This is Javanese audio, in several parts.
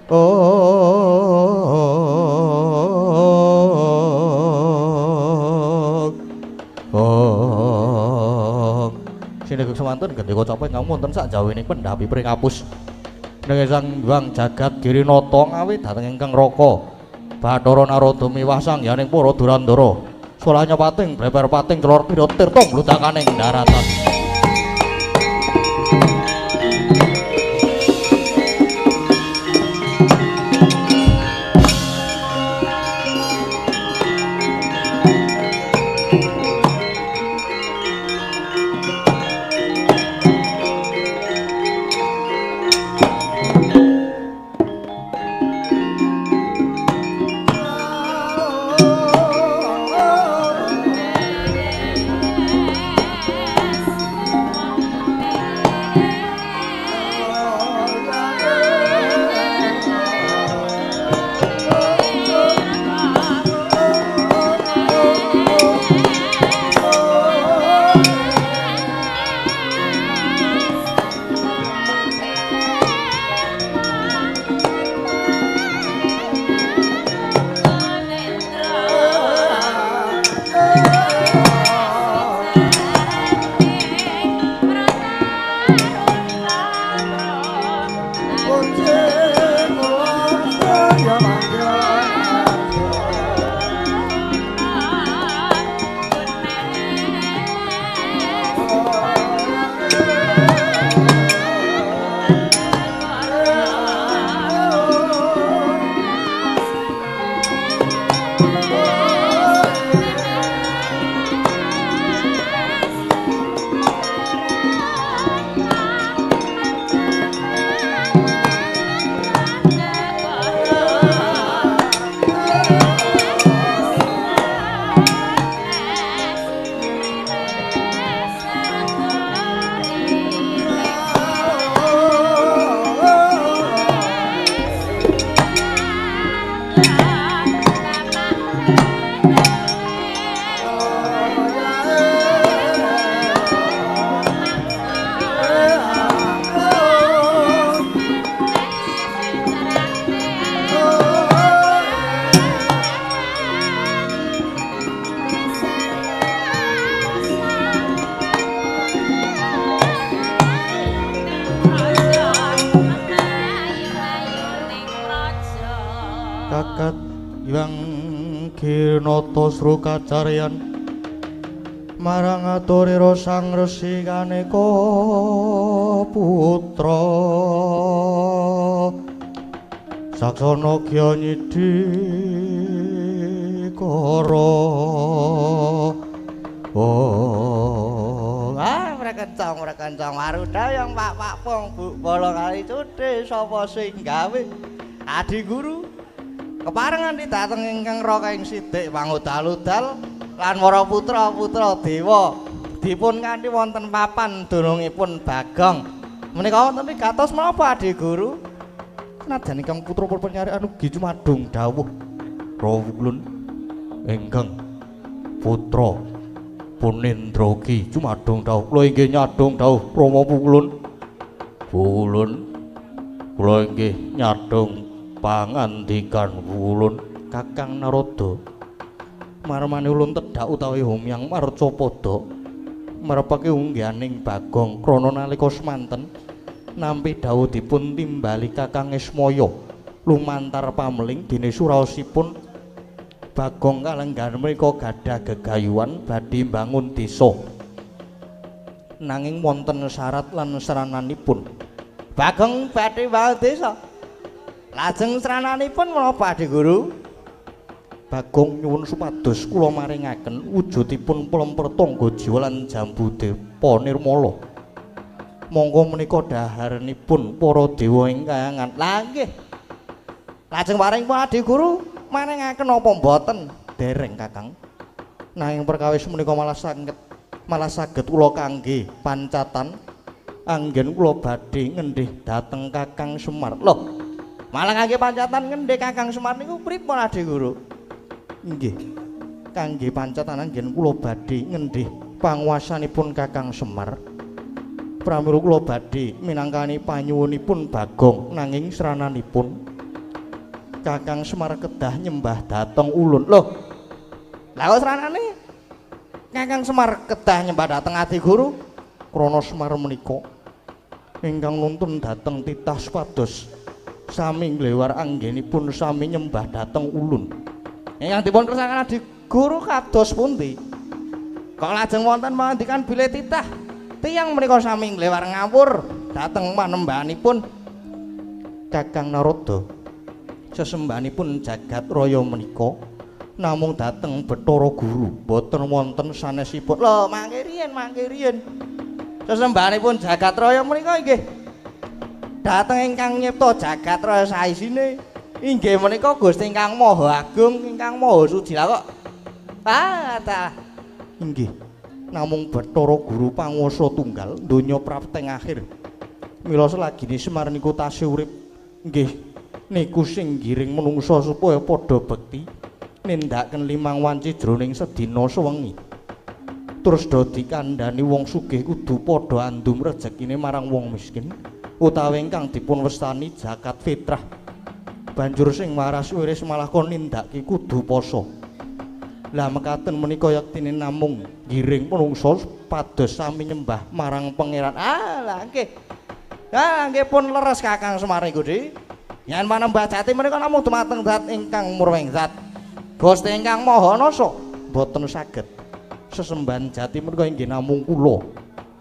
Oh. Sineguk sewantun gendika capek ingkang wonten sakjawining pendhapi pring apus. Ning Sang Hyang Jagat Girinata ngawi dhateng ingkang Raka. Bathara Narada miwah sangyaning para Durandara. Salahnya pating bleber pating celor pira tirta mludakaning daratan. Nata srukacaryan marang aturira Sang Resi kaneka putra saksana gya nyidikara. Oh, ah mrekencong mrekencong arudayang Pak Pak Pong Bu Bala kali cudhe sapa sing gawe Adi Guru keparengan dhateng ingkang Raka ing Sidik pangudal-udal lan para putra-putra dewa dipun kanthi wonten papan dunungipun Bagong. Menika wonten wigatos menapa Adi Guru? Senajan ingkang putra penyarikan ugi cumadung dawuh Rawuglun ingkang putra Punindra ki cumadung dawuh. Kula inggih nyadong dawuh Rama Pukulun. Pukulun kula inggih nyadong pangandikan ulun Kakang Narada. Marmane ulun tedhak utawi humyang marcapada marepake ungganing Bagong krana nalika semanten nampi dawuh dipun timbali Kakang Ismaya lumantar pameling dene suraosipun Bagong kalenggan mriku gadah gegayuhan badhe mbangun desa. Nanging wonten syarat lan srananipun. Bagong badhe mbangun desa. Lajeng srananipun menapa Adi Guru? Bagong nyuwun supados kula maringaken wujudipun plemper tangga jiwa lan jambu depa nirmala. Monggo menika dhaharanipun para dewa ing kayangan. Lah nggih. Lajeng paring pun Adi Guru maringaken apa mboten? Dereng Kakang. Nanging perkawis menika malah saged kula kangge pancatan anggen kula badhe ngendih dhateng Kakang Semar. Loh, malah kangge pancatan ngendhe Kakang Semar niku pripun Adi Guru? Nggih. Kangge pancatan anggen kula badhe ngendih panguwasanipun Kakang Semar. Pramila kula badhe minangkani panyuwunipun Bagong nanging srananipun Kakang Semar kedah nyembah dhateng ulun. Loh. Lah kok sranane Kakang Semar kedah nyembah dhateng Adi Guru? Krana Semar menika ingkang nuntun dhateng titah supados sami nglewar anggenipun sami nyembah dhateng ulun. Ingkang dipun kersakaken Adi Guru kados pundi? Kok lajeng wonten pangandikan bilih titah tiyang menika sami nglewar ngawur dhateng panembahanipun Kakang Narada. Sesembahanipun jagat raya menika namung dhateng Bathara Guru, boten wonten sanesipun. Lho, mangke riyin, mangke riyin. Sesembahanipun jagat raya menika inggih dhateng ingkang nyipta jagat raya saisine inggih menika Gusti ingkang Maha Agung, ingkang Maha Suci. Lah kok ah ta inggih namung Bathara Guru panguwasa tunggal donya prapteng akhir. Mila selagine Semar niku tasih urip nggih niku sing ngiring menungsa supaya padha bekti nindakaken limang wanci jroning sedina sewengi. Terus do dikandhani wong sugih kudu padha andum rejekine marang wong miskin utawi ingkang dipun wastani zakat fitrah. Banjur sing waras wiris malah kon nindakake kudu poso. Lah mekaten menika yektine namung ngiring menungsa pados sami nyembah marang pangeran. Ah lah nggih. Ah nggih pun leres Kakang Semar niku, Dik. Yen panembah jati menika namung dumateng zat ingkang murwing zat. Gusti ingkang Maha Nasa boten saged. Sesembahan jati menika inggih namung kula.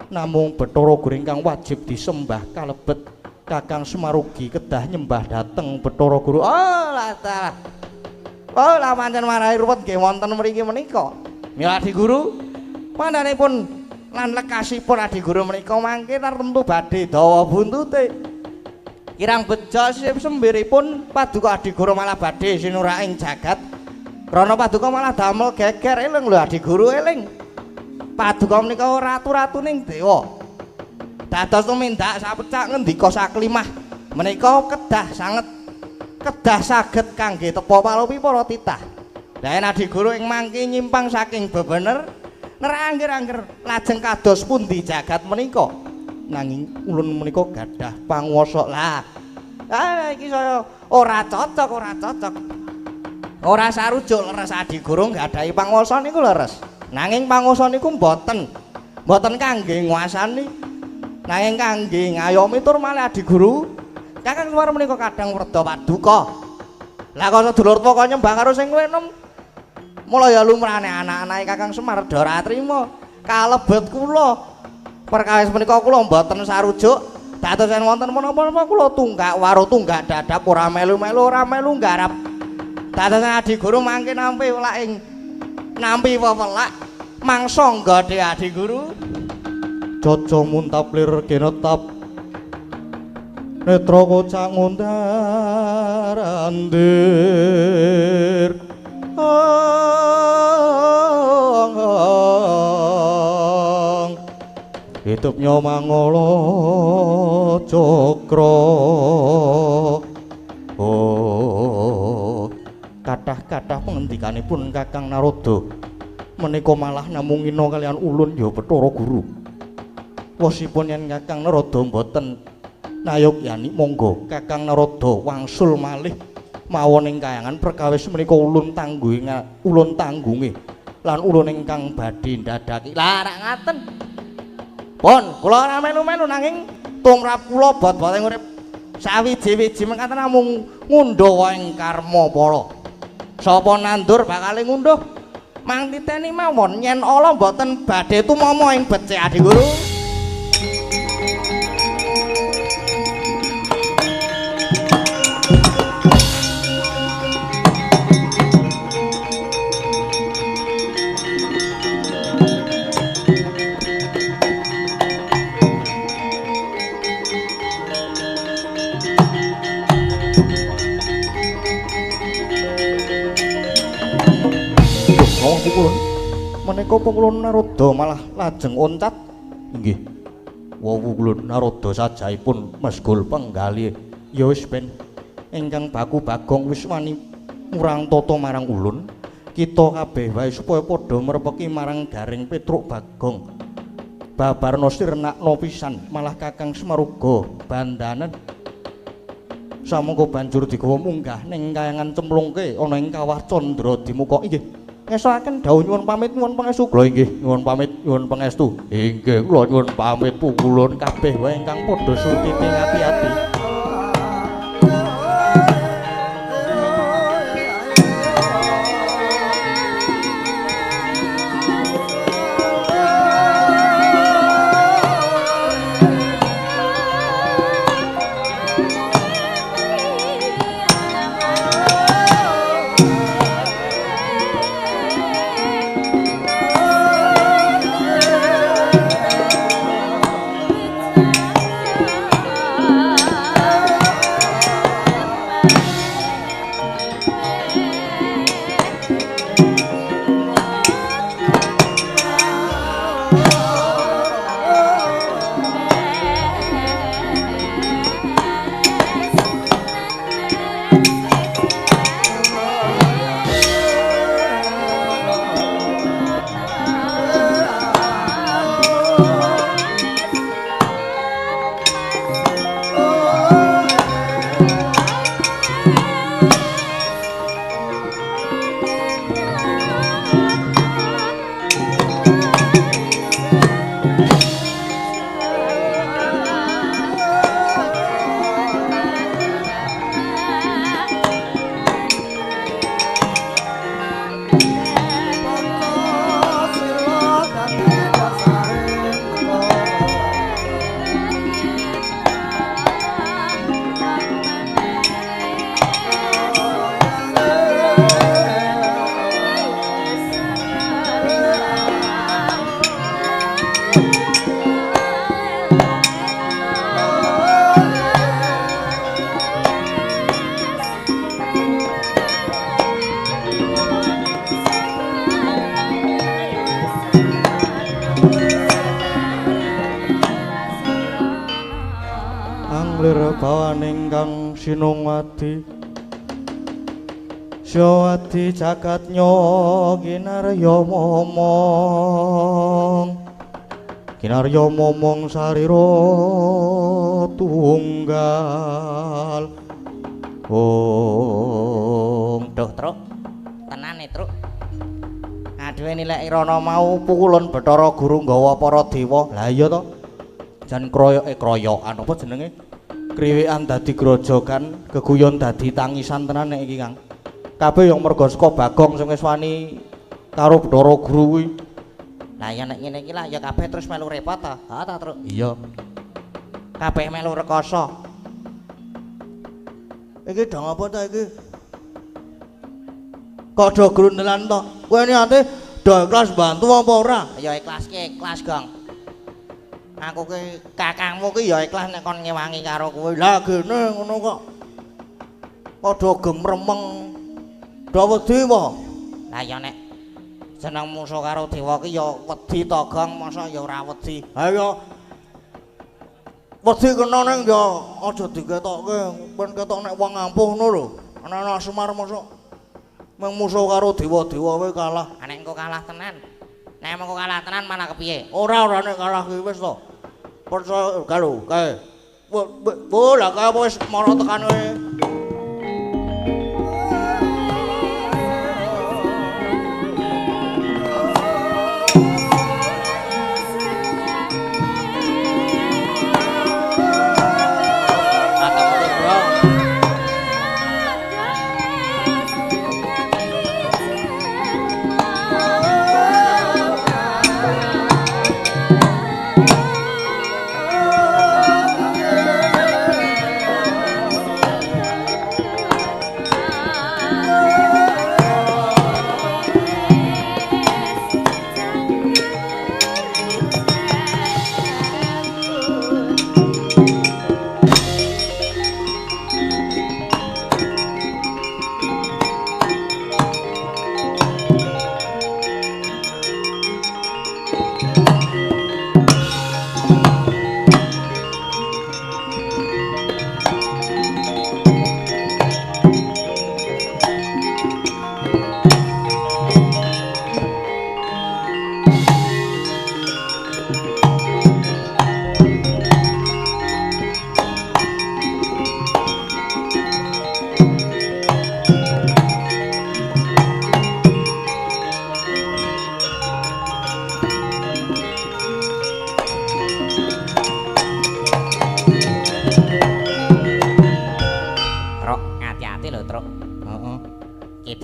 Namung Bathara Guru ingkang wajib disembah kalebet Kakang Semar ugi kedah nyembah dhateng Bathara Guru. Oh lah ta. Oh lah pancen marai ruwet nggih wonten mriki menika. Mila Adi Guru pandanipun lan lekasipun Adi Guru menika mangke tartemtu badhe dawa buntute. Kirang bejo sembiripun paduka Adi Guru malah badhe sinuraking jagat. Krana paduka malah damel geger. Eling lho Adi Guru, eling. Paduka menika ratu-ratuning dewa. Dados tumindak sapecak ngendika saklimah menika kedah sanget kedah saged kangge tepa palopi para titah. Lah yen Adi Guru ing mangke nyimpang saking bebener nerak angger-angger lajeng kados pundi jagat menika. Nanging ulun menika gadah panguwasa. Lah ah iki saya ora cocok, ora cocok. Ora sarujuk leres Adi Guru nggadahi panguwasa niku leres. Nanging panguwasa niku mboten kangge nguasani, nanging kangge ngayomi tur malih Adi Guru. Kakang Semar menika kadang werda paduka. Lah kok sedulur tuwa nyembah karo sing luwih enom. Mula ya lumrahane anak-anake Kakang Semar do ora trima. Kalebet kula. Perkawis menika kula mboten sarujuk. Dados yen wonten menapa-napa kula tunggak waru tunggak dadap ora melu-melu ora melu nggarap. Dados Adi Guru mangke nampi welak ing nampi wewelak mangsa nggode Adi Guru. Caca muntap lir genetap netra kocak ngundar andir. Hitupnya mangala cakra. Oh, kathah-kathah pengendikanipun Kakang Narada menika malah namung ina kaliyan ulun ya Bathara Guru. Wosipun yen Kakang Narada mboten nayogyani monggo Kakang Narada wangsul malih mawon ing kayangan perkawis menika ulun tanggunge ulun tanggunge lan ulun ingkang badhe ndadhaki. Lah rak ngaten. Pun kula ora melu-melu nanging tumrap kula bot-bote urip sawiji-wiji mekaten namung ngundha ing karma para. Sapa nandur bakale ngunduh. Mang titeni mawon yen ala mboten badhe tumama ing becik Adi Guru. Menika pungkulun Narada malah lajeng oncat. Inggih. Wowu kulun Narada sajaipun mesgul penggalih. Ya wis ben ingkang baku Bagong wis wani murang tata marang ulun. Kita kabeh wae supaya padha merepeki marang Gareng Petruk Bagong. Babarna sirnakna pisan malah Kakang Semar uga bandanen. Samangka banjur digawa munggah ning kayangan cemplungke ana ing kawah Candra Dimuka. Inggih. Ngestokaken dawuh nyuwun pamit nyuwun pangestu. Kula inggih nyuwun pamit nyuwun pangestu. Inggih kula nyuwun pamit pukulun kabeh wae ingkang padha surtiti ati-ati. Bawaning kang sinungwadi Syawadi jagat nyo kinarya momong kinarya momong sarira tunggal. Ong duh truk tenane truk aduwe nilai irana mau pukulun Bathara Guru nggawa para dewa. Lah iya to jan kroyoke kroyokan apa jenenge kriwikan dadi grojogan, geguyon dadi tangisan tenan nek iki Kang. Kabeh yang merga saka Bagong sing wis wani karo Bathara Guru kuwi. Lah ya nek ngene iki lah ya kabeh terus melu repot ta. Ha ta, Truk? Iya. Kabeh melu rekoso. Iki dong apa ta iki? Kok do grundelan to? Kowe niate do ikhlas bantu apa ora? Ya ikhlas ki, ikhlas, Gong. Aku ki kakangmu ki ya ikhlas nek kon ngewangi karo kowe. Lah gene ngono kok. Padha gemremeng. Do wedi apa? Lah ya nek jeneng musuh karo dewa ki ya wedi to, Gong, masa ya ora wedi. Ha ya wedi kena ning ya aja diketokke, ben ketok nek wong ampuh ngono lho. Ana Semar mosok mung musuh karo dewa-dewa wae kalah. Nek engko kalah tenan. Nek mengko kalah tenan malah kepiye? Ora nek kalah ki wis to. Percaya karo kae. Wo lah kae wis mara tekan kowe.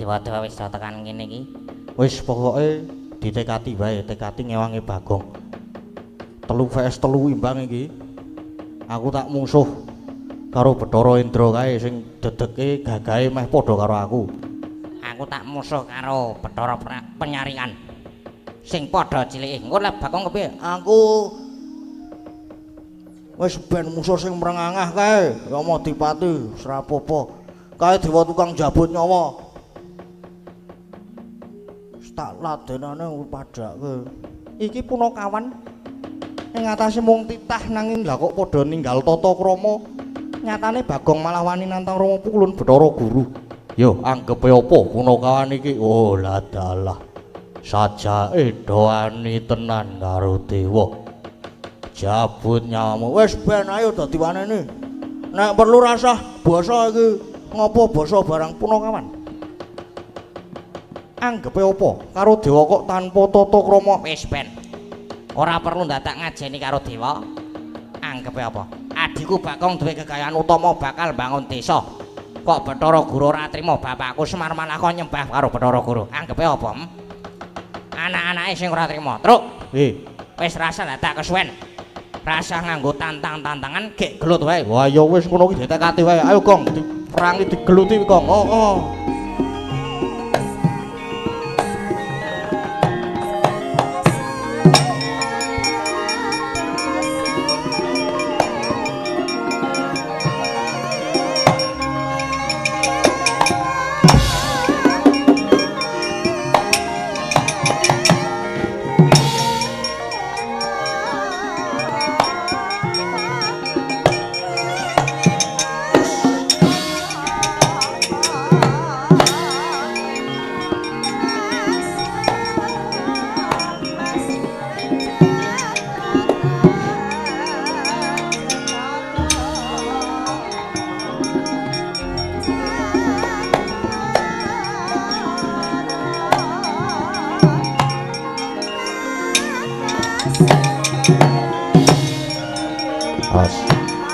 Dewa-dewa wis tekan kene iki. Wis pokoke ditekati wae, tekati ngewangi Bagong. 3 vs 3 imbang iki. Aku tak musuh karo Bathara Indra kae sing dedeke gagahe meh padha karo aku. Aku tak musuh karo Bathara Penyaringan sing padha cilike. Engko lek Bagong kepiye? Aku wis ben musuh sing mrengangah kae, Yamadipati wis ora apa-apa. Kae dewa tukang jabut nyawa. Tak ladenane padhake. Iki punakawan ing atase mung titah nanging lha kok padha ninggal tata krama. Nyatane Bagong malah wani nantang Rama Pukulun Bathara Guru. Yo anggepe apa punakawan iki? Oh lah dalah. Sajake do wani tenan karo dewa. Jabut nyawamu. Wis ben ayo dadi wanene. Nek perlu rasah basa iki. Ngopo basa barang punakawan? Anggepe apa karo dewa kok tanpa tata krama? Wis ben. Ora perlu ndadak ngajeni karo dewa. Anggepe apa? Adhiku Bagong duwe kekayaan utama bakal bangun desa. Kok Bathara Guru ora trima bapakku Semar malah kon nyembah karo Bathara Guru. Anggepe apa? Anak-anake sing ora trima. Truk. Nggih. Wis rasa ndadak kesuwen. Rasah nganggo tantang-tantangan gek gelut wae. Wah ya wis ngono ki ditekati wae. Ayo Gong, diperangi digeluti Gong. Oh, oh.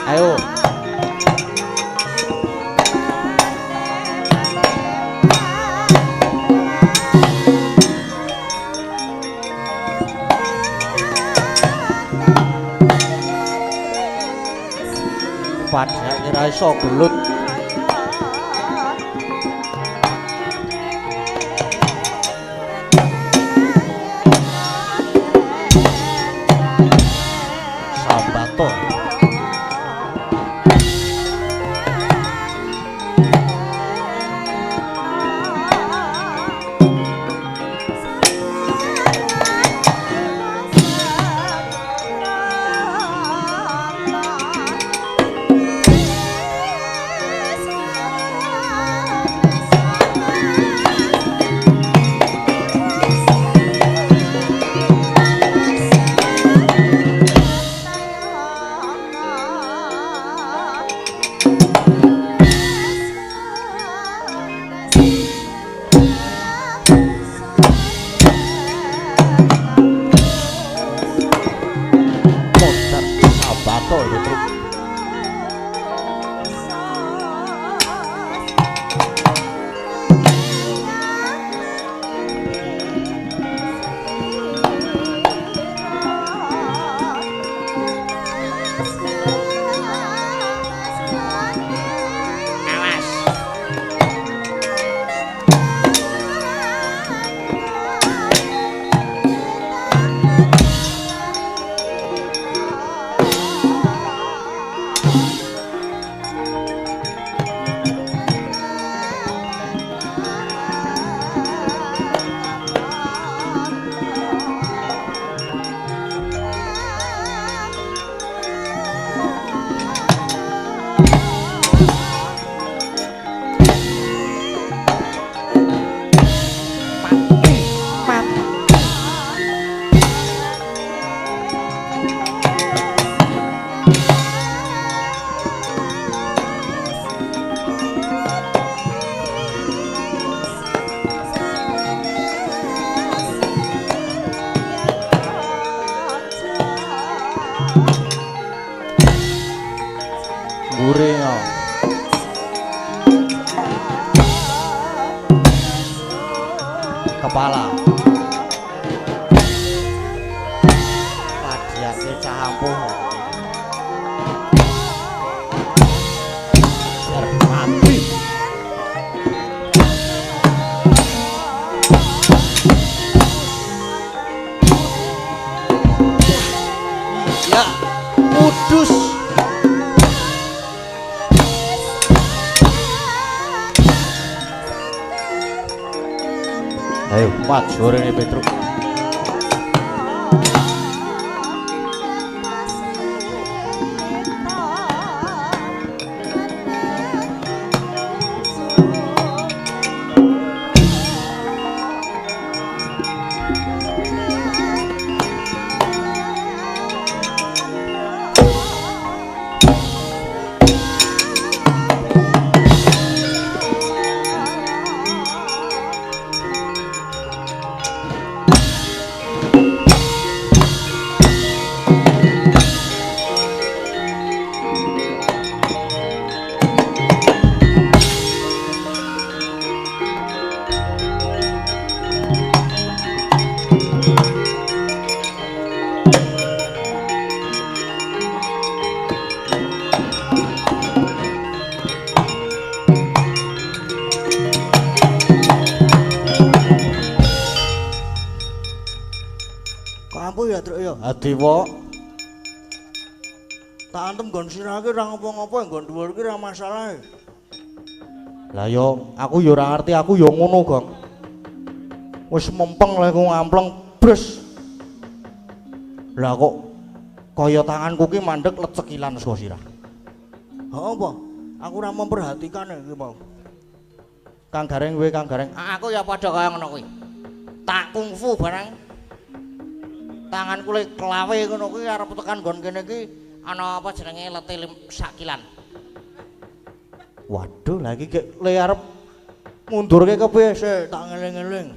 Ayo. Padahal ora iso gelut. Sambato. Ya, kudus. Ayo maju rene Petruk. Adiwa tak antem nggon sirah iki ora ngopo-ngopo, nggon dhuwur iki ora masalah. Lah yo aku yo ora ngerti, aku yo ngono, Gong. Wis mempeng lek ngampleng bres. Lah kok kaya tanganku ki mandek lecekilan saka sirah. Ha apa? Aku ora memperhatikan iki mau. Kang Gareng kowe, Kang Gareng. Aku ya padha kaya ngono kuwi. Tak kungfu barang. Tanganku le klawe ngono kuwi arep tekan nggon kene iki ana apa jenenge lete sakilan. Waduh, lha iki gek le arep mundurke kepiye sik tak ngeling-eling.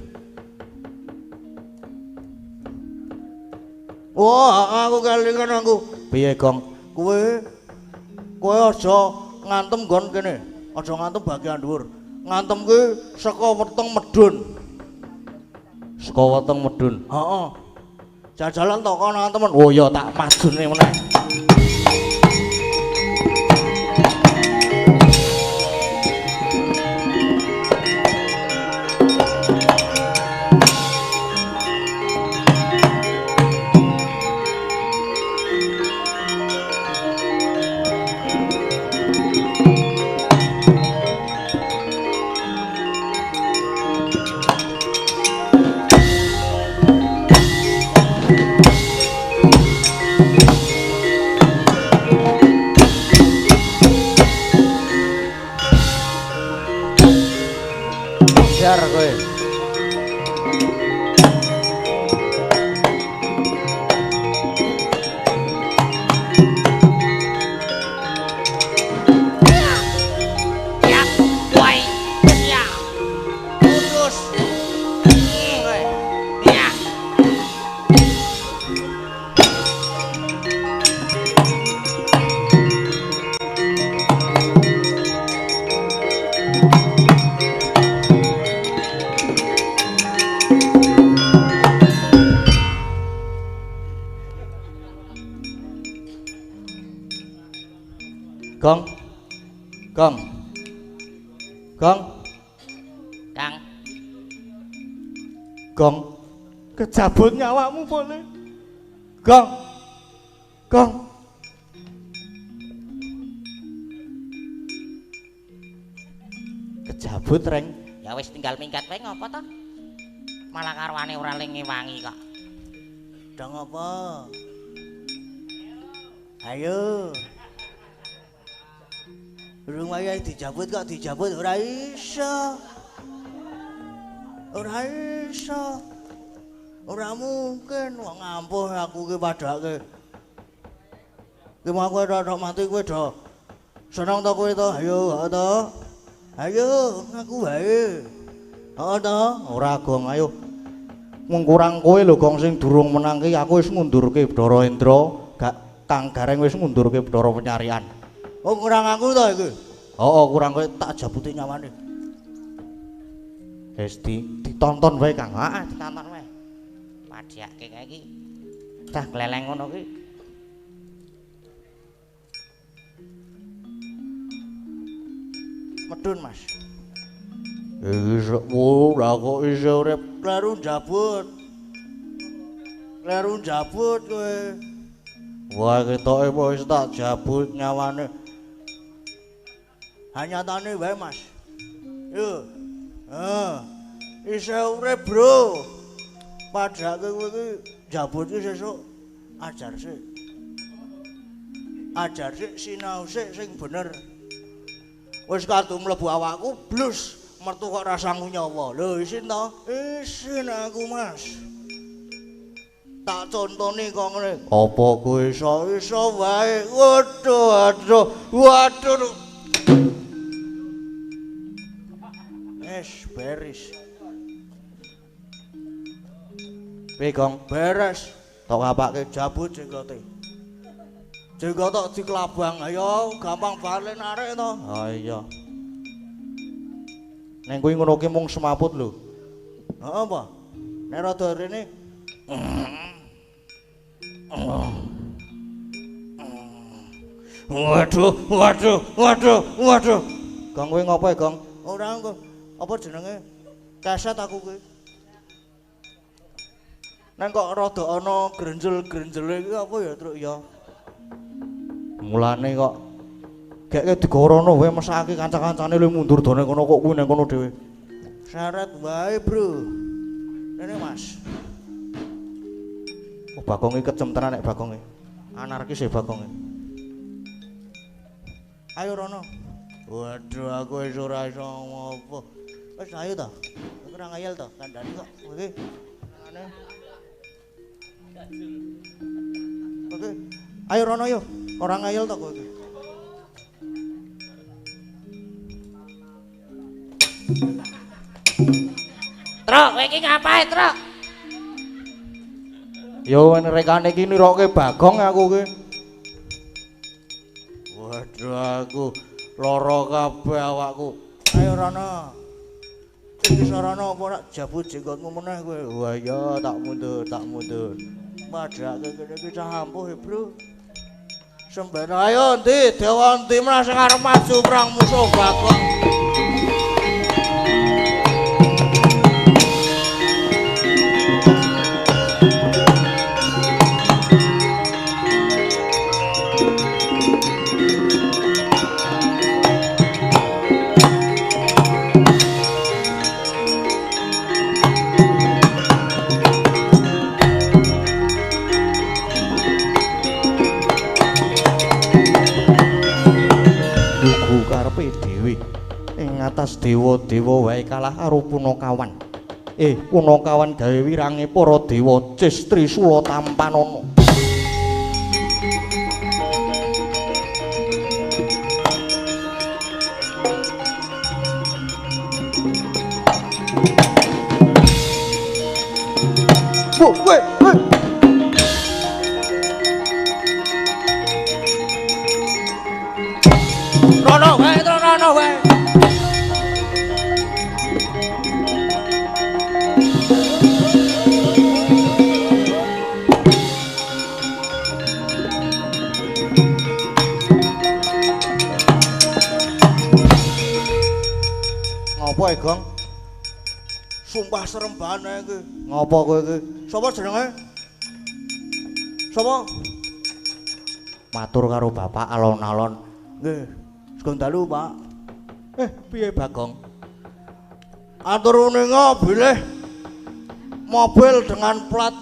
Wah, aku kelingan aku. Piye, Gong? Kowe kowe aja ngantem nggon kene. Aja ngantem bagian dhuwur. Ngantem ki saka weteng medhun. Saka weteng medhun. Heeh. Jajalan to kono temen. Oh ya tak majune meneh. Gong. Gong. Gong. Kang. Gong. Kejabut nyawamu boleh. Gong. Gong. Kejabut reng. Ya wis tinggal minggat wae ngopo to? Malah karwane ora le ngewangi kok. Dong apa? Ayo. Durung wayahe dijabut kok dijabut ora iso. Ora iso. Ora mungkin wong ampuh aku ki padhake. Ki mau kowe ora mati kowe do. Seneng to kowe to? Ayo to. Ayo ngaku wae. Heeh to? Ora Gong, ayo. Mung kurang kowe lho Gong sing durung menang ki aku wis ngundurke Bathara Indra, gak Kang Gareng wis ngundurke Bathara Penyarian. Oh kurang aku to iki. Heeh, kurang kowe tak jabuti nyawane. Wis ditonton wae Kang. Heeh, ditonton wae. Padhake kae iki. Cah gleleng ngono kuwi. Medun, Mas. Iki ora kok iso urip. Kleru njabut. Kleru njabut kowe. Wah, ketoke wis tak jabut nyawane. Hanyatane wae, Mas. Yo. Heeh. Isih urip, Bro. Padhake kowe iki jabut iki sesuk ajar sik. Ajar sik sinau sik sing bener. Wis kadung mlebu awakku blus metu kok rasangu nyawa. Lho isin to? Isin aku, Mas. Tak contone kok ngene. Apa kowe iso? Iso wae. Waduh, aduh. Waduh. Es beres. Piye, Gong? Beres. Tok ngapake jabut jenggote. Jenggot tok diklabang. Ayo gampang banget narik to. Ha iya. Neng kuwi ngono ki mung semaput lho. Heeh apa? Nek rada rene. Waduh, waduh, waduh, waduh. Gong kowe ngopo ya, Gong? Ora engko. Apa jenenge? Keset aku kuwi. Neng kok rada ana grenjel-grenjele iki apa ya, Truk ya? Mulane kok gek digorono wae mesake kanca-kancane lu mundur done kono kok kuwi nang kono dhewe. Syarat wae, Bro. Rene, Mas. Oh, Bagonge kejem tenan nek Bagonge. Anarkis e Bagonge. Ayo rono. Waduh, aku wis ora iso ngopo. Wis ayo to. Aku ora ngayal to, kandhani kok kowe iki. Aneh. Oke. Ayo rono yo. Ora ngayal to kowe iki. Truk, kowe iki ngapain, Truk? Yo rekane iki niroke Bagong aku iki. Waduh, aku lara kabeh awakku. Ayo rono. Iki sarana apa ora jabut jenggotmu meneh kowe. Wah iya, tak mundur, tak mundur. Padhake kene iki cah ampuh e, Bro. Sembene ayo endi dewa endi meneh sing arep maju perang musuh Bagong. Atas dewa-dewa wae kalah karo Punakawan. Punakawan gawe wirange para dewa Cis Trisula Tampanana. Woi, woi. Rono wae, rono wae. Ngopo e, Gong? Sumpah serem banget iki. Ngopo kowe iki? Sapa jenenge? Sapa? Matur karo bapak alon-alon. Nggih. Sugeng dalu, Pak. Piye Bagong? Atur uninga bilih mobil dengan plat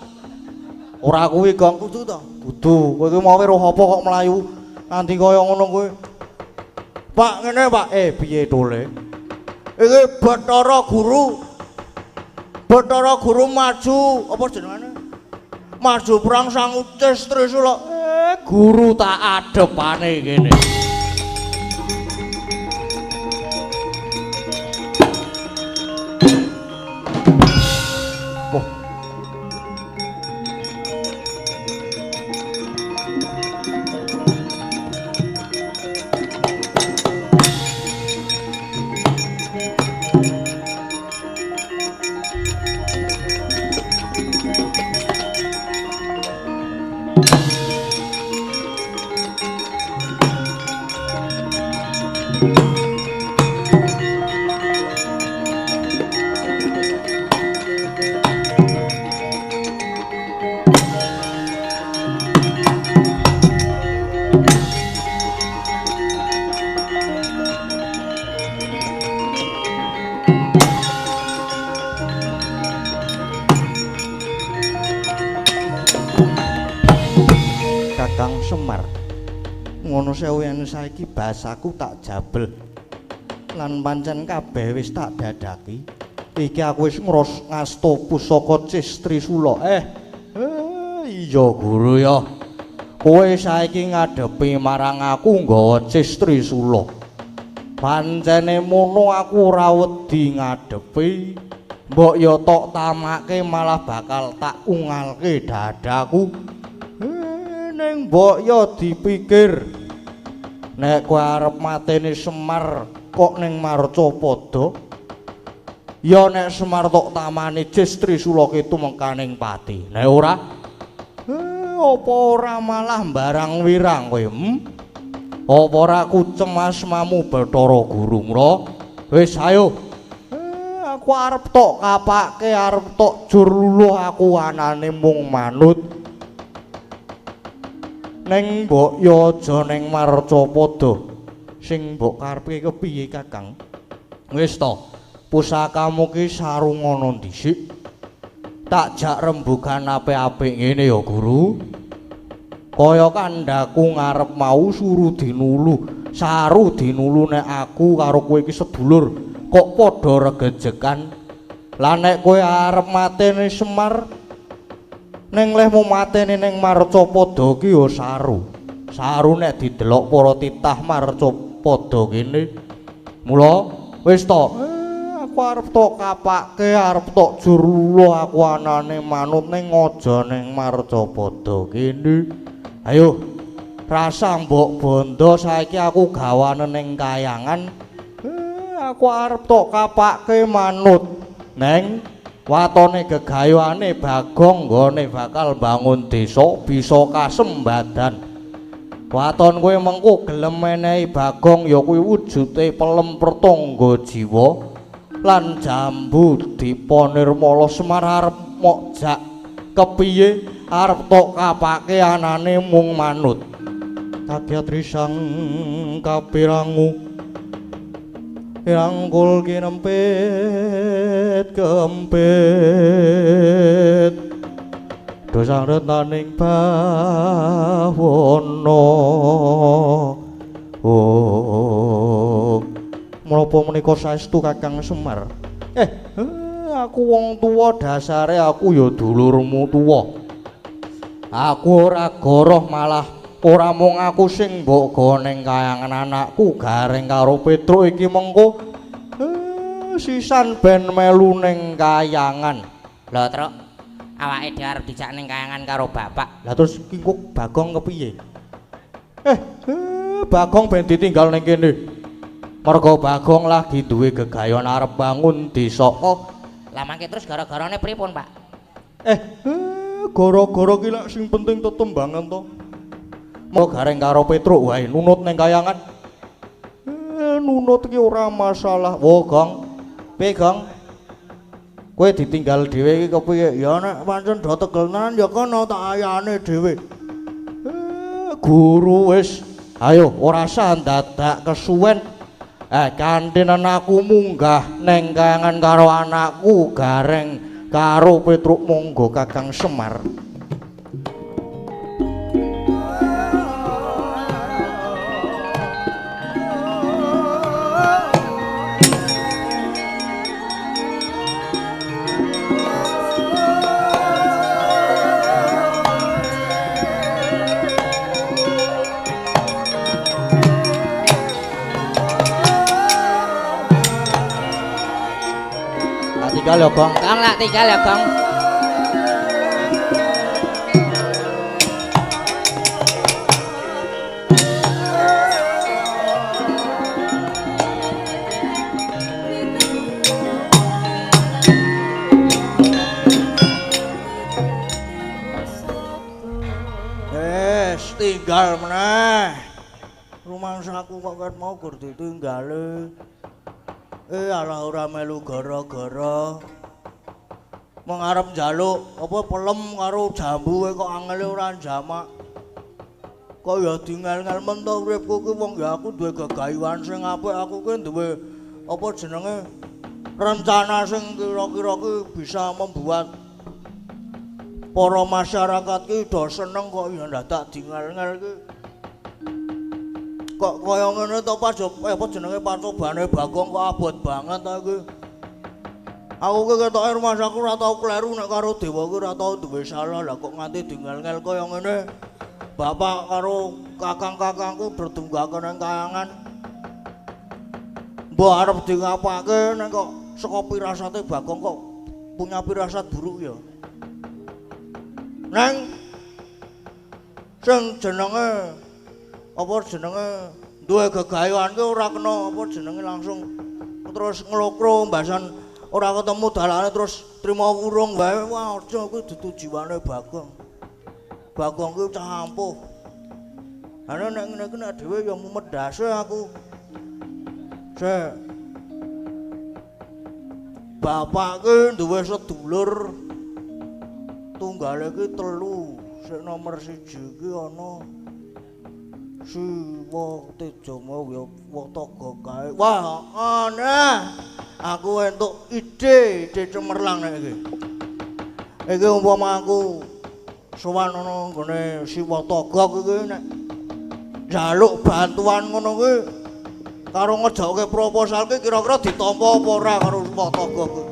ora kuwi, Gong. Kudu to? Kudu. Kowe iki mau weruh apa kok mlayu nganti kaya ngono kowe? Pak, ngene, Pak. Piye tole? Iki Bathara Guru. Bathara Guru maju apa jenengane? Maju perang sang Ucis Trisula. Guru tak adepane kene. Oh. Kakang Semar. Ngono sewu yen saiki bahasaku tak jabel. Lan pancen kabeh wis tak dadaki. Iki aku wis ngros ngasta pusaka Cis Trisula. Iya guru ya. Kowe saiki ngadepi marang aku nggawa Cis Trisula. Pancene mono aku ora wedi ngadepi. Mbok ya tok tamake malah bakal tak ungalke dadaku. Ning mbok ya dipikir. Nek kowe arep mateni Semar kok ning Marcapada? Ya nek Semar tok tamani Cis Trisula ki tumekaning pati. Nek ora, apa ora malah barang wirang kowe? Apa ora kucem asmamu Bathara Guru? Mula wis ayo. Aku arep tok kapake, arep tok jur luluh aku anane mung manut. Ning mbok ya aja ning Marcapada. Sing mbok karepe kepiye Kakang? Wis to, pusakamu ki sarungono dhisik. Tak jak rembugan apik-apik ngene ya Guru. Kaya kandhaku ngarep mau suru dinulu, saru dinulu nek aku karo kowe iki sedulur kok padha regejekan. Lah nek kowe arep mateni Semar ning lehmu mateni ning Marcapada ki ya saru. Saru nek didelok para titah Marcapada kene. Mula wis to, aku arep tok kapake, arep tok jurula aku anane manut ning aja ning Marcapada kene. Ayo rasa mbok bondo saiki aku gawane ning kayangan. Aku arep tok kapake manut neng watone gegayuhane Bagong nggone bakal bangun desa bisa kasembadan. Waton kowe mengko gelem menehi Bagong ya kuwi wujude pelem pertangga jiwa lan jambu dipa nirmala. Semar arep mok jak kepiye arep tok kapake anane mung manut. Kagyat risang kapirangu irangkul kinempit kempit dosang retaning bawono. Oh, menapa menika saestu Kakang Semar? Aku wong tuwa dasare aku ya dulurmu tuwa. Aku ora goroh malah ora mung aku sing mbok gawa ning kayangan anakku Gareng karo Petruk iki mengko sisan ben melu ning kayangan. Lho, Truk, awake dhewe arep dijak ning kayangan karo bapak. Lah terus ki kok Bagong kepiye? Bagong ben ditinggal ning kene. Mergo Bagong lagi duwe gegayon arep bangun desa. Oh, lah mangke terus gara-garane pripun, Pak? Gara-gara ki lak sing penting tetembangan to. Mau Gareng karo Petruk wae nunut ning kayangan. Nunut ki ora masalah. Wo, Gong. Piye, Gong? Kowe ditinggal dhewe iki kepiye? Ya nek pancen do tegel tenan ya kono tak ayane dhewe. Guru wis ayo ora usah dadak kesuwen. Kantinen aku munggah ning kayangan karo anakku Gareng karo Petruk. Monggo Kakang Semar. Tinggal ya, Gong. Gong lak tinggal ya, Gong. Wes, tinggal meneh. Rumangsaku kok ket mau gur ditinggale. Alah ora melu gara-gara. Mung arep njaluk apa pelem karo jambu kowe kok angele ora njamak. Kok ya dingel-ngel men to uripku ki wong ya aku duwe gegayuhan sing apik, aku ki duwe apa jenenge rencana sing kira-kira ki bisa membuat Para masyarakat ki do seneng kok ya ndadak dingel-ngel ki. Kok kaya ngene to Pak, apa jenenge pacobane Bagong kok abot banget ta iki. Aku ki ketoke rumasaku ora tau kleru nek karo dewa ki ora tau duwe salah, lah kok nganti dingel-ngel kaya ngene. Bapak karo kakang-kakangku berdunggaken nang kayangan. Mbok arep di ngapake nek kok saka pirasate Bagong kok punya pirasat buruk ya. Neng sing jenenge apa jenenge duwe gegayoan ki ora kena apa jenenge langsung terus nglokro mbasan ora ketemu dalane terus trima wurung wae. Wah aja kuwi dudu jiwane Bagong. Bagong kuwi cah ampuh. Ana nek ngene iki nek dhewe ya mumet ndase aku. Sik. Bapak ki duwe sedulur tunggale ki 3, sik nomor 1 ki ana Siwa Tejamaya Wataga kae. Wah, aneh. Aku entuk ide, ide cemerlang nek iki. Iki umpama aku sowan ana nggone Siwa Taga iki nek njaluk bantuan ngono kuwi karo ngejokke proposal ki kira-kira ditampa apa ora karo Siwa Taga kuwi.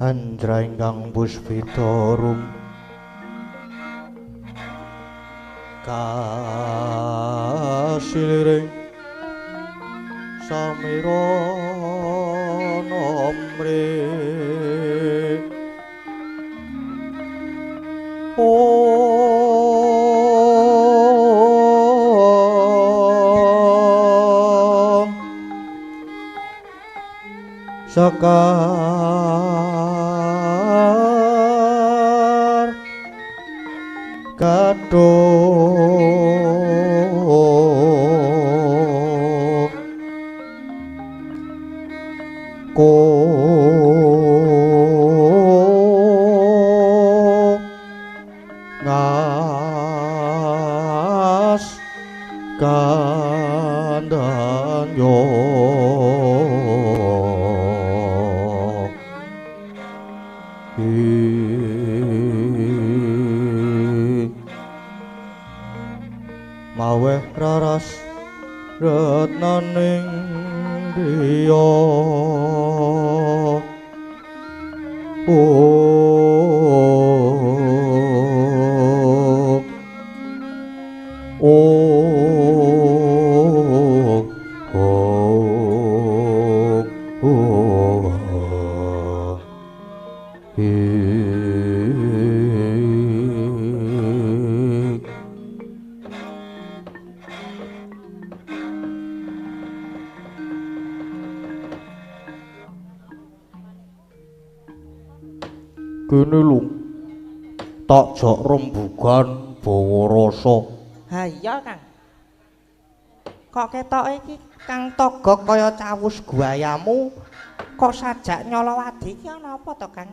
Andra ingkang puspita rum kasiliring samira nomre om sekar kadung ko ngas kandhanyo maweh raras retnaning driya Kene lho tak jak rembugan bawa rasa. Ha iya Kang. Kok ketoke iki Kang Togok kaya cawus guayamu kok sajak nyolowadi iki ana apa to Kang?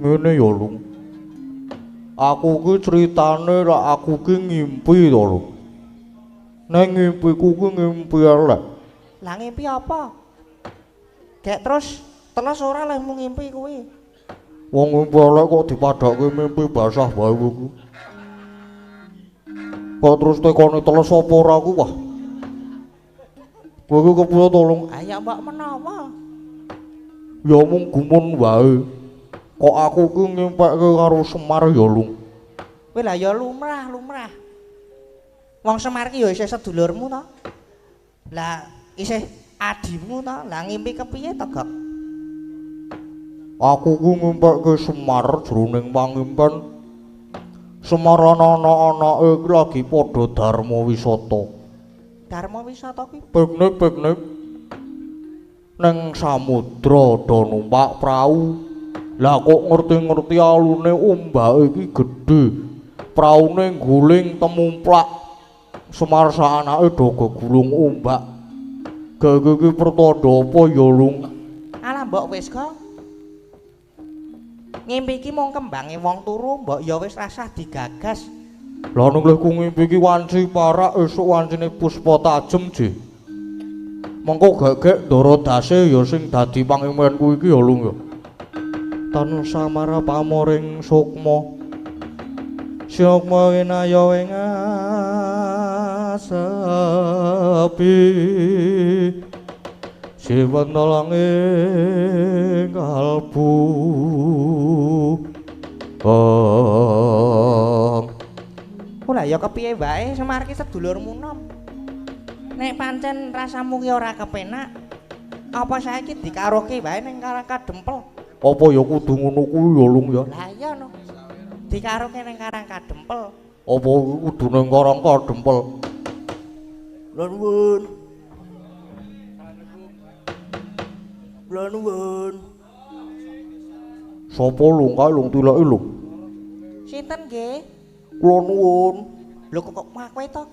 Ngene ya Lung. Aku ki critane rak aku ki ngimpi to lho. Nek ngimpiku ki ngimpi elek. Lah ngimpi apa? Gek terus teles ora lehmu ngimpi kuwi. Wong ngimpi elek kok dipadhakke mimpi basah wae kuwi. Kok terus tekone teles apa ora ku wah. Kowe iki kepiye to Lung? Ha ya mbok menawa. Ya mung gumun wae. Kok aku ki ngimpekke karo Semar ya Lung. Kowe lah ya lumrah, lumrah. Wong Semar ki ya isih sedulurmu to. Lah isih adimu to. Lah ngimpi kepiye to, Gok? Aku ku ngimpekke Semar jroning pangimpen. Semar ana anak-anake iki lagi padha dharma wisata. Dharma wisata ki piknik-piknik ning samudra do numpak prau. Lah kok ngerti-ngerti alune ombake iki gedhe. Praune guling temumplak. Semar sak anake do gegulung ombak. Gege iki pertanda apa ya Lung? Alah mbok wis kok. Ngimpi iki mung kembange wong turu, mbok ya wis rasah digagas. Lah ning lehku ngimpi iki wanci parak esuk wancine puspa tajem, Ji. Mengko gegek ndara dase ya sing dadi pangimpenku iki ya Lung ya. Tan samara pamoring sukma. Sukma winaya ing asepi. Siwan ing kalbu. Ora ya kepiye wae Semar ki sedulurmu nom. Nek pancen rasamu ki ora kepenak, apa saiki dikaroke wae ning Karang Kadempel? Apa ya kudu ngono kuwi ya Lung ya? Lah iya no. Dikaroke ning Karang Kadempel. Apa kudu ning Karang Kadempel? Kula nuwun. Kula nuwun. Sapa Lung kae Lung tileke Lung? Sinten nggih? Kula nuwun. Lho kok kowe to?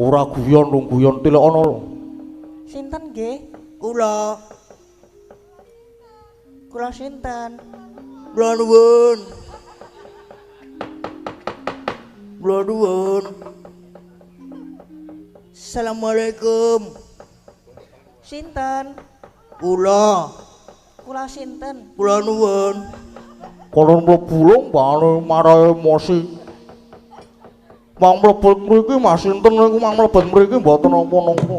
Ora guyon Lung, guyon tilek ana lho. Sinten nggih? Kula. Kula sinten? Kula nuwun. Kula nuwun. Assalamualaikum. Sinten? Kula. Kula sinten? Kula nuwun. Kono mlebu Lung bane marah emosi. Mang mlebet mriki Mas sinten niku mang mlebet mriki mboten napa-napa.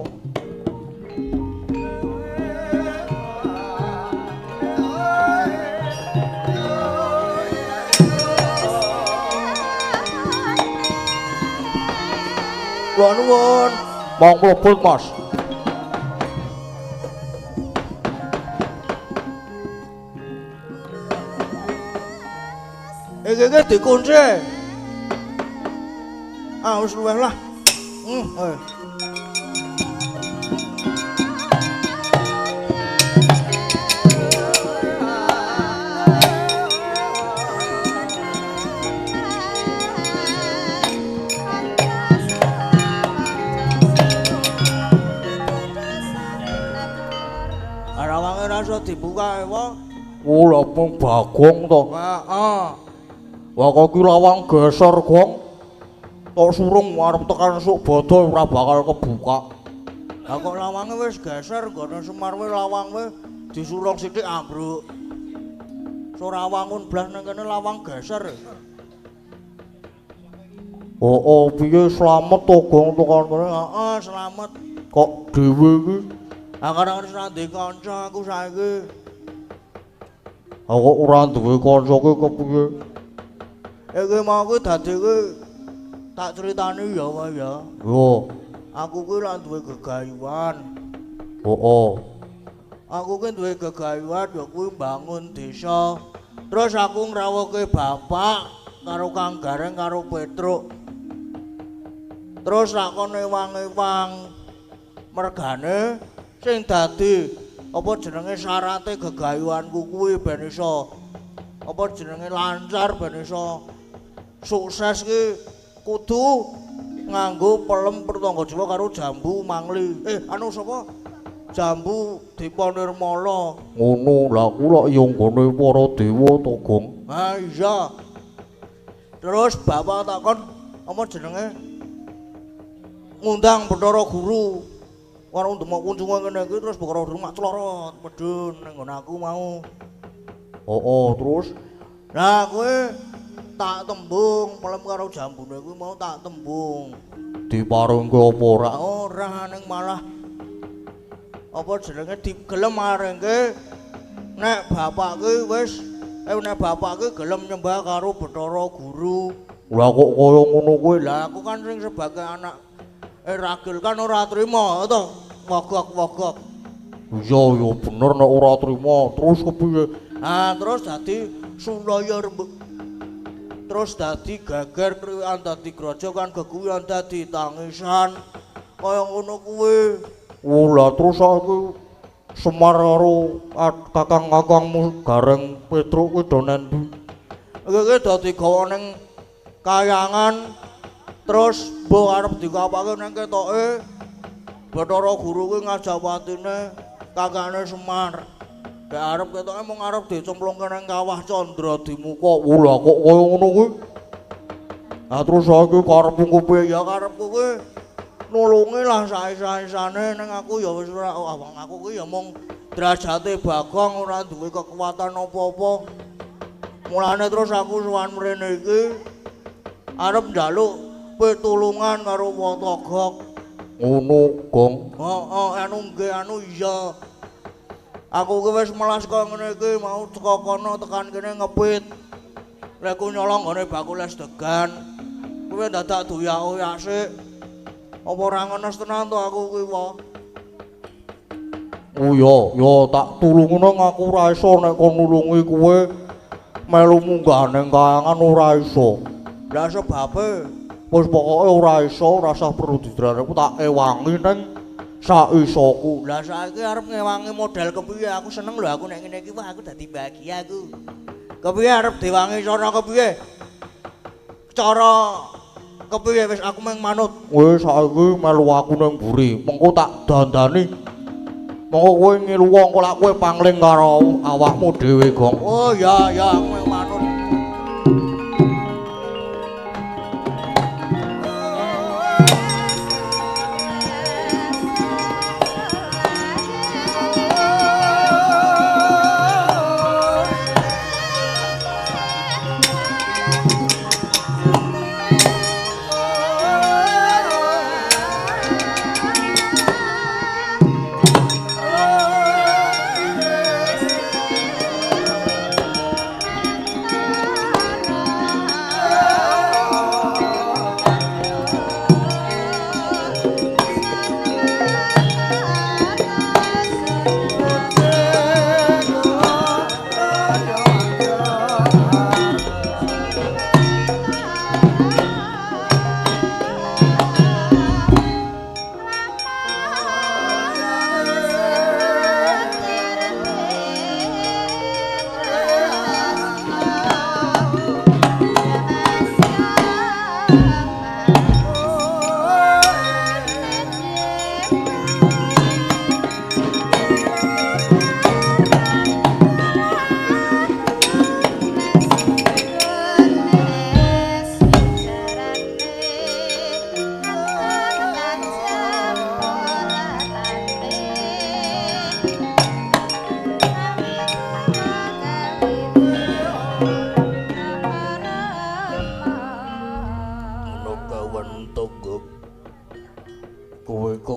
Kula nuwun. Mong mlebet, Mas. Iki iki dikunci. Ah wis luweh lah. Rawange ra iso dibuka wae. Oh, lha pung Bagong to. Heeh. Wah kok iki lawang geser, Gong. Tok surung arep tekan esuk bodho ora bakal kebuka. Lah kok lawange wis geser nggone Semar wae lawang wae disurung sithik ambruk. Ora wangun blas nang kene lawang geser. Oh, oh piye slamet to, Gong, tekan kene? Heeh, slamet. Kok dhewe iki? Ah kadang wis ora duwe kanca aku saiki. Ah kok ora duwe kanca ki kepiye? Iki mau kuwi dadi kuwi tak critani ya wae ya. Yo, aku kuwi lak duwe gegayuhan. Heeh. Aku kuwi duwe gegayuhan ya kuwi mbangun desa. Terus aku ngrawuhke bapak karo Kang Gareng karo Petruk. Terus lakon ewang-ewang mergane sing dadi apa jenenge syarate gegayuhanku kuwi ben iso apa jenenge lancar ben iso sukses ki kudu nganggo pelem pertangga jiwa karo jambu mangli. Anu sapa? Jambu Dipa Nirmala. Ngono, lha ku lak ya nggone para dewa to, Gong. Ha iya. Terus bapak takon apa jenenge ngundang Bathara Guru. Karo ndemok kunjungan ngene iki terus Bathara Guru mak clorot medhun ning nggon aku mau. Heeh, terus nah kowe tak tembung pelem karo jambune kuwi mau tak tembung. Diparengke apa ora? Ora, ning malah apa jenenge digelem marengke nek bapak ki wis nek bapak ki gelem nyembah karo Bathara Guru. Lah kok kaya ngono kuwi? Lah aku kan sing sebagai anak ragil kan ora trima to, wogok-wogok. Iya ya bener nek ora trima. Terus kepiye? Ah terus dadi sulaya rembug. Terus dadi geger kriwikan dadi grojokan geguyan dadi tangisan kaya ngono kuwi. Oh lah terus aku Semar karo kakang-kakangmu Gareng Petruk kuwi do nendi? Iki dadi gawa ning kayangan terus mbok arep dikapake ning ketoke Bathara Guru kuwi ngajawatine kakane Semar. Nek arep ketoke mung arep dicemplungke ning kawah Candra Dimuka. Oh lah kok kaya ngono kuwi? Lah terus saiki karepmu piye? Ya karepku kuwi nulungi lah saisa-isane ning aku ya wis ora wong aku kuwi ya mung derajate Bagong ora duwe kekuatan apa-apa. Mulane terus aku sowan mrene iki arep njaluk pitulungan karo Watogok. Ngono, Gong. Heeh, anu nggih anu iya. Aku ki wis melas kaya ngene iki mau teko kono tekan kene ngepit. Lek ku nyolong nggone bakul es degan. Kuwi dadak doyak-oyak sik. Apa ora ngenes tenan to aku kuwi wae. Oh ya, ya tak tulungono aku ora iso nek kon nulungi kowe melu munggah ning kayangan ora iso. Lah sebabe wis pokoke ora iso, ora usah perlu didrane, aku tak ewangi ning saisoku. Lah saiki arep ngewangi model kepiye? Aku seneng lho aku nek ngene iki, wah aku dadi bahagia aku. Kepiye arep diwangi cara kepiye? Cara kepiye wis aku mung manut. Wis saiki melu aku ning mburi, mengko tak dandani. Mengko kowe ngilu wong kok lak kowe pangling karo awakmu dhewe, Gong. Oh ya ya aku mung manut.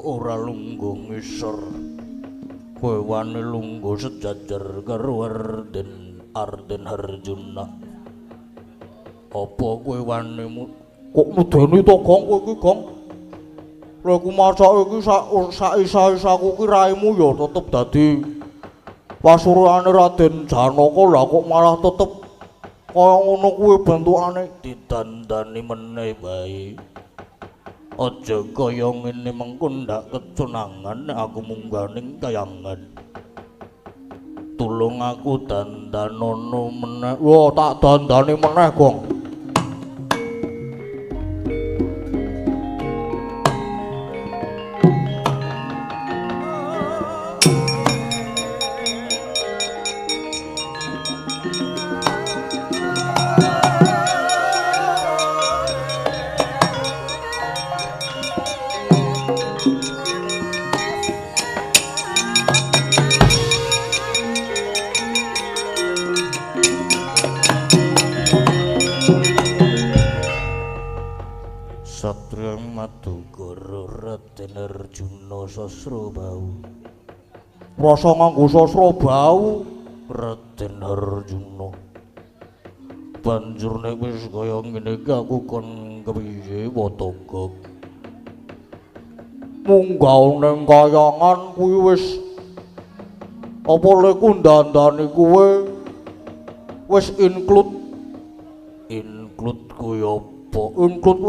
kok ora lungguh ngisor? Kowe wani lungguh sejajar karo Arden Arjuna. Apa kowe wani kok medeni to, Gong, kowe iki, Gong? Lha iku macake iki sak isa-isaku ki raimu ya tetep dadi pasuryane Raden Janaka, lah kok malah tetep kaya ngono kuwi bentukane. Didandani meneh bae. Aja kaya ngene mengko ndak keconangan nek aku munggah ning kayangan. Tulung aku dandanono meneh. Wah, tak dandani meneh, Gong. Satria Madukara Raden Arjuna Sasrabahu. Rasa nganggo Sasrabahu Raden Arjuna. Banjur nek wis kaya ngene iki aku kon kepiye Wataka? Munggah ning kayangan kuwi wis apa leku ndandani kuwe wis include. Include kuwi apa? Include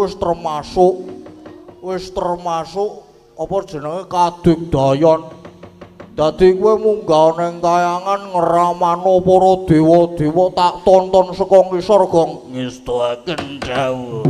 wis termasuk apa jenenge kadigdayan. Dadi kowe munggah ning kayangan ngramano para dewa-dewa tak tonton saka ngisor, Gong. Ngestuaken dawuh.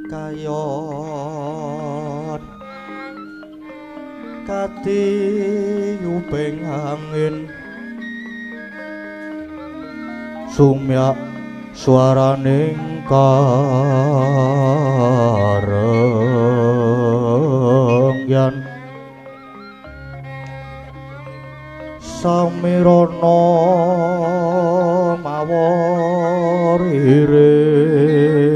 Kayon katiyuping angin sumyak swaraning karengyan samirana mawar iris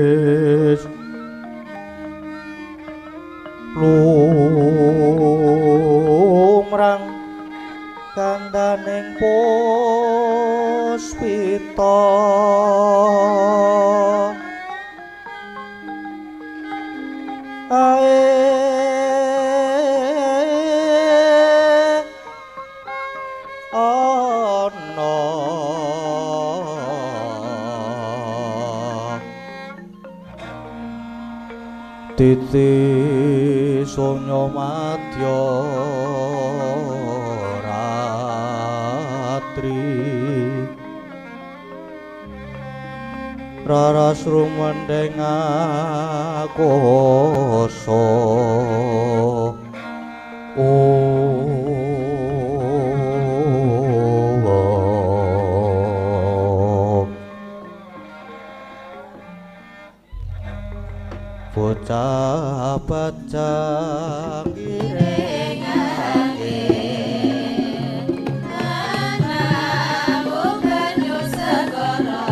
lumrang kandaning puspita ae ana titi sonya madya ratri raras rumendheng akasa bocah bajang iringake anamu banyu segara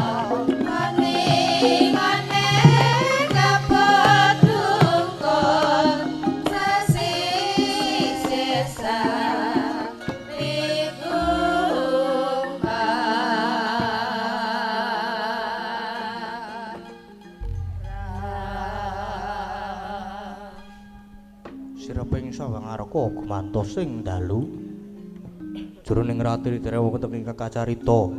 ngene kapedungkon sesih sesa sireping sawangarka gumantos ing dalu jroning ratri derewa wonten ing kacarita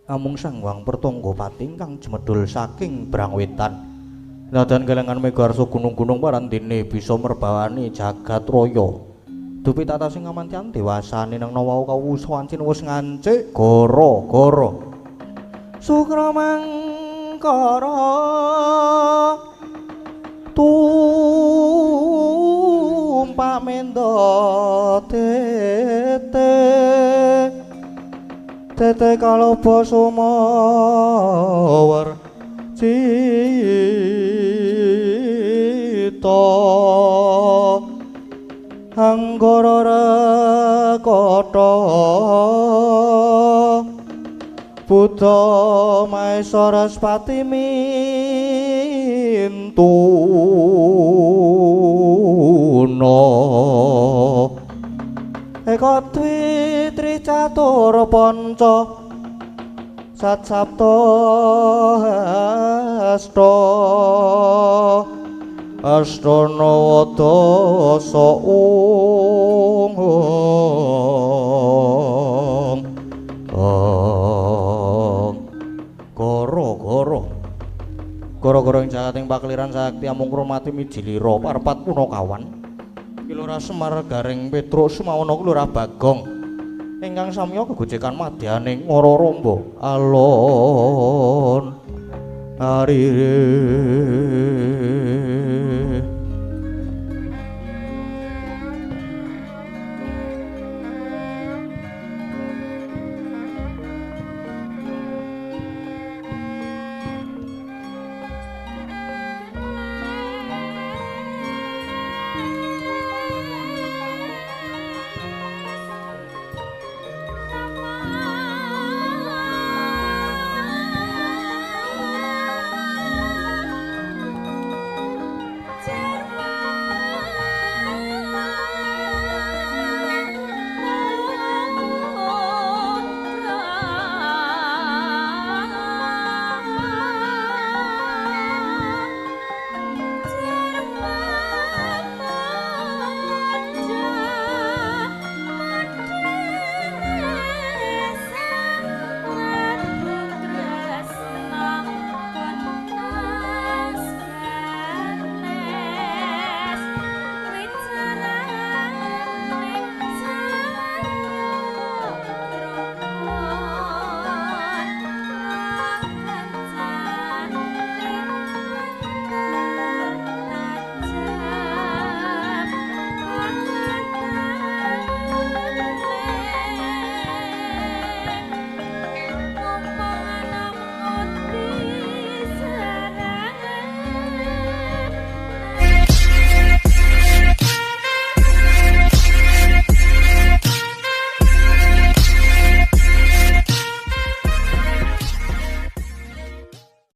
amung Sang Hyang Pertangga Pati ingkang jemedul saking Brangwetan nadan kelengan megarsa gunung-gunung parandene bisa merbawani jagat raya dupi tata sing ngamantian dewasane nang wau kawusa wancin wis ngancik gara-gara sukra mangkara tumpak mendo tete tete kaloba sumawar cita anggara rekata Buddha Maesa Respati mintuna eka dwi tri catur panca sat sapta asta asta nawa dasa ung goro-goro goro-goro ing jagating pakeliran sakti amung kromati mijilira parpat punakawan Kilurah Semar Gareng Petruk Sumawana Kilurah Bagong ingkang samya gegojekan madyaning Ngara Ramba alon ariris.